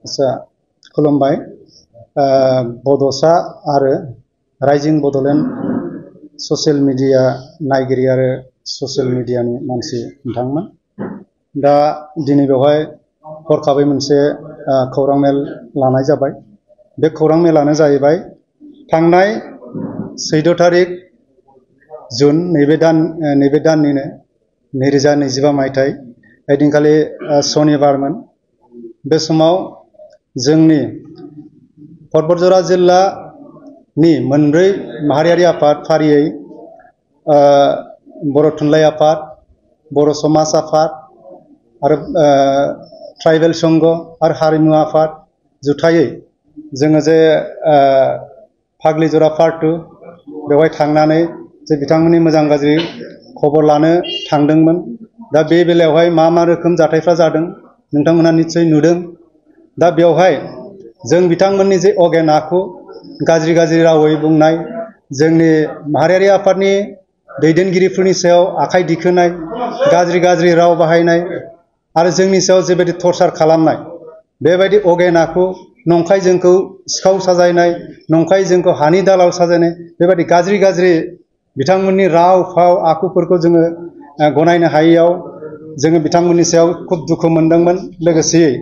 आच्छा खुलुमबाय बड'सा आरो राइजिं बड'लेण्ड ससियेल मिडिया नायगिरि आरो ससियेल मिडियानि मानसि नोंथांमोन दा दिनै बेवहाय हरखाबै मोनसे खौरां मेल लानाय जाबाय। बे खौरां मेलानो जाहैबाय थांनाय 14 तारिख जुन नैबे दाननिनो 2025 मायथाइ ओइदिनखालि शनिबारमोन। बे समाव जोंनि परबतजरा जिल्लानि मोनब्रै माहारियारि आफाद फारियै बर' थुनलाइ आफाद, बर' समाज आफाद आरो ट्राइबेल संघ आरो हारिमु आफाद जुथायै जोङो जे फाग्लिजरा पार्ट 2 बेवहाय थांनानै जे बिथांमोननि मोजां गाज्रि खबर लानो थांदोंमोन। दा बे बेलायावहाय मा रोखोम जाथायफ्रा जादों नोंथांमोना निश्चय नुदों। दा बेवहाय जों बिथांमोननि जे अगेन आखु गाज्रि रावै बुंनाय, जोंनि माहारियारि आफादनि दैदेनगिरिफोरनि सायाव आखाइ दिखोनाय, गाज्रि राव बाहायनाय आरो जोंनि सायाव जेबायदि टर्चार खालामनाय, बेबायदि अगेन आखु, नंखाय जोंखौ सिखाव साजायनाय, नंखाय जोंखौ हानि दालाल साजायनाय, बेबायदि गाज्रि बिथांमोननि राव फाव आखुफोरखौ जोङो गनायनो हायैयाव जोङो बिथांमोननि सायाव खुब दुखु मोनदोंमोन। लोगोसेयै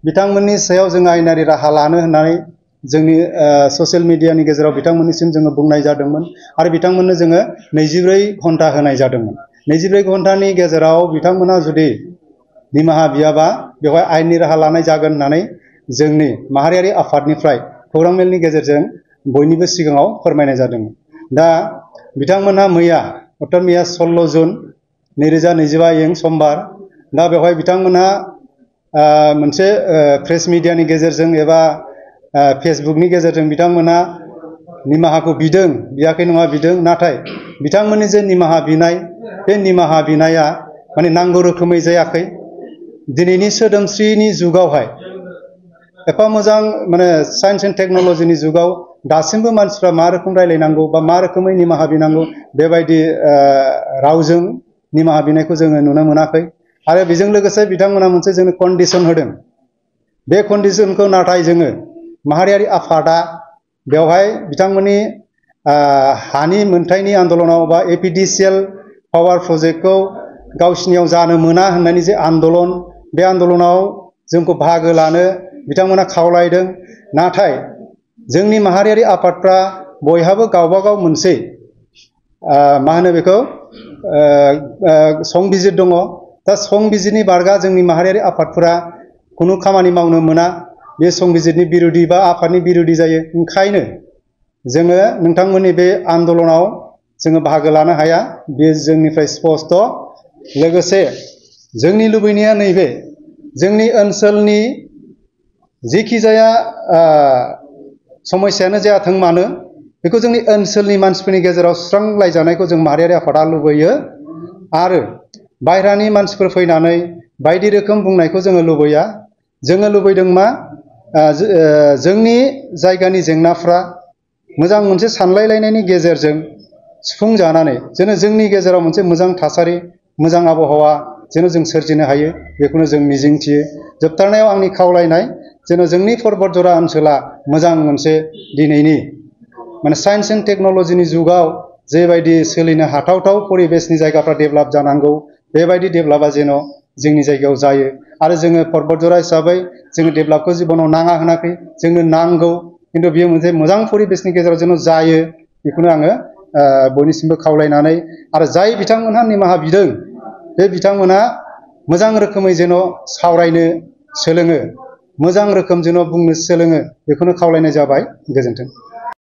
बिथांमोननि सायाव जों आयेनारि राहा लानो होननानै जोंनि ससियेल मिडियानि गेजेराव बिथांमोननिसिम जोङो बुंनाय जादोंमोन आरो बिथांमोननो जोङो 24 घन्टा होनाय जादोंमोन। 24 घन्टानि गेजेराव बिथांमोना जुदि निमाहा बियाबा बेवहाय आयेननि राहा लानाय जागोन होननानै जोंनि माहारियारि आफादनिफ्राय खौरां मेलनि गेजेरजों बयनिबो सिगाङाव फोरमायनाय जादोंमोन। दा बिथांमोनहा मैया 16 जुन 2025 समबार दा बेवहाय बिथांमोनहा मोनसे प्रेस मिडियानि गेजेरजों एबा फेसबुकनि गेजेरजों बिथांमोनहा निमाहाखौ बिदों, बियाखै नङा बिदों। नाथाय बिथांमोननि जे निमाहा बिनाय, बे निमाहा बिनाया माने नांगौ रोखोमै जायाखै। दिनैनि सोदोमस्रिनि जुगावहाय एफा मोजां माने साइन्स एन्ड टेक्न'लजिनि जुगाव दासिमबो मानसिफ्रा मा रोखोम रायलायनांगौ बा मा रोखोमै निमाहा बिनांगौ बेबायदि रावजों निमाहा बिनायखौ जोङो नुनो मोनाखै। आरो बेजों लोगोसे बिथांमोना मोनसे जोंनो कन्डिसन होदों। बे कन्डिसनखौ नाथाय जोङो माहारियारि आफादा बेवहाय बिथांमोननि हानि मोनथायनि आन्दलनाव बा एपिडिसिएल पावार प्रजेक्टखौ गावसिनियाव जानो मोना होननानै जे आन्दलन, बे आन्दलनाव जोंखौ बाहागो लानो बिथांमोना खावलायदों। नाथाय जोंनि माहारियारि आफादफ्रा बयहाबो गावबागाव मोनसे मा होनो बेखौ संबिजिर दङ। दा संबिजिरनि बारगा जोंनि माहारियारि आफादफोरा खुनु खामानि मावनो मोना। बे संबिजिरनि बिरोधि बा आफादनि बिरोधि जायो। ओंखायनो जोङो नोंथांमोननि बे आन्दलनाव जोङो बाहागो लानो हाया, बे जोंनिफ्राय स्पस्ट। लोगोसे जोंनि लुबैनाया नैबे, जोंनि ओनसोलनि जेखि जाया समस्यानो जायाथों मानो बेखौ जोंनि ओनसोलनि मानसिफोरनि गेजेराव सुस्रांलायजानायखौ जों माहारियारि आफादा लुबैयो। आरो बायह्रानि मानसिफोर फैनानै बायदि रोखोम बुंनायखौ जोङो लुबैया। जोङो लुबैदों मा जोंनि जायगानि जेंनाफ्रा मोजां मोनसे सानलायलायनायनि गेजेरजों सुफुंजानानै जेन जोंनि गेजेराव मोनसे मोजां थासारि, मोजां आबहावा जेन जों सोरजिनो हायो, बेखौनो जों मिजिंथियो। जोबथारनायाव आंनि खावलायनाय, जेन जोंनि परबतजरा ओनसोला मोजां मोनसे दिनैनि माने साइन्स एन्ड टेक्न'लजिनि जुगाव जेबायदि सोलिनो हाथावथाव परिबेसनि जायगाफ्रा डेभेलप जानांगौ, बेबायदि डेभेलपा जेन जोंनि जायगायाव जायो। आरो जोङो परबतजरा हिसाबै जोङो डेभेलपखौ जिबनाव नाङा होनाखै, जोंनो नांगौ। खिन्थु बेयो मोनसे मोजां परिबेसनि गेजेराव जेन जायो, बेखौनो आङो बयनिसिमबो खावलायनानै, आरो जाय बिथांमोनहा निमाहा बिदों बे बिथांमोना मोजां रोखोमै जेन सावरायनो सोलोङो, मोजां रोखोम जेन बुंनो सोलोङो, बेखौनो खावलायनाय जाबाय। गोजोन्थों।